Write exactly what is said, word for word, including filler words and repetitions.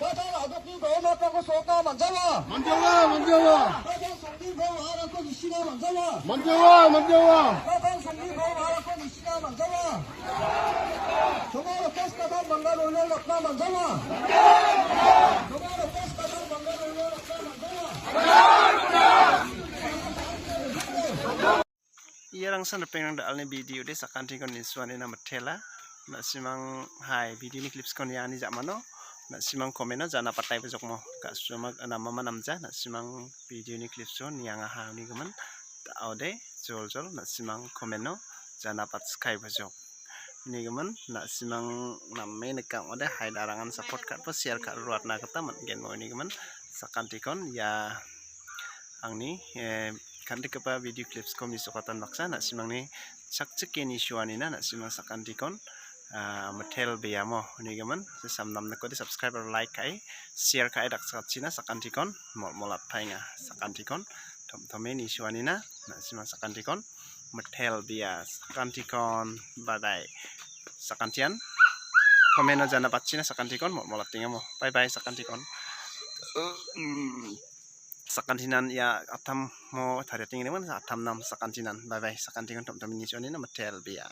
Gadang a·dokni do·ongmatrangko sokna man·jawa. Man·jawa, man·jawa. Gadang songni do·ongmarangko gisina man·jawa. Man·jawa, man·jawa. Gadang songni do·ongmarangko gisina man·jawa. Joma Rakesh Gadang Bangalore-o rakna man·jawa. Joma Rakesh Gadang Bangalore-o rakna man·jawa. Iarangsan ripengrang da·alni video de sakantikon nisuanina mitela. Na·simang hai video ni clips-ko niani ja·mano. Na·simang comment-o jana patai bojokmo. Ka·suamak namama namja. Na·simang video ni clips-o niangaha unigimin. Da·ode joljol na·simang comment-o jana patskai bojok. Unigimin na·simang name nikang ode hai darangan support ka·bo share ka·ruatna gita man·gen mo unigimin sakantikon ia angni, eh, kan·dikgipa video clips-ko mesokatan baksa na·simangni chakchike nisuanina na·simang sakantikon, ah, mitel biamo unigimin samnamnikode subscribe aro like ka·e share ka·e dakchakatchina sakantikon mol·molatpaenga. Sakantikon tom·tome nisuanina na·simang sakantikon mitel bia sakantikon bye bye. Sakantian comment-o jana batchina sakantikon mol·molatengamo. Bye bye sakantikon. Sakantinan ia atamo tariatengenangman atam nam sakantinan. Bye bye sakantikon tom·tome nisuanina mitel bia.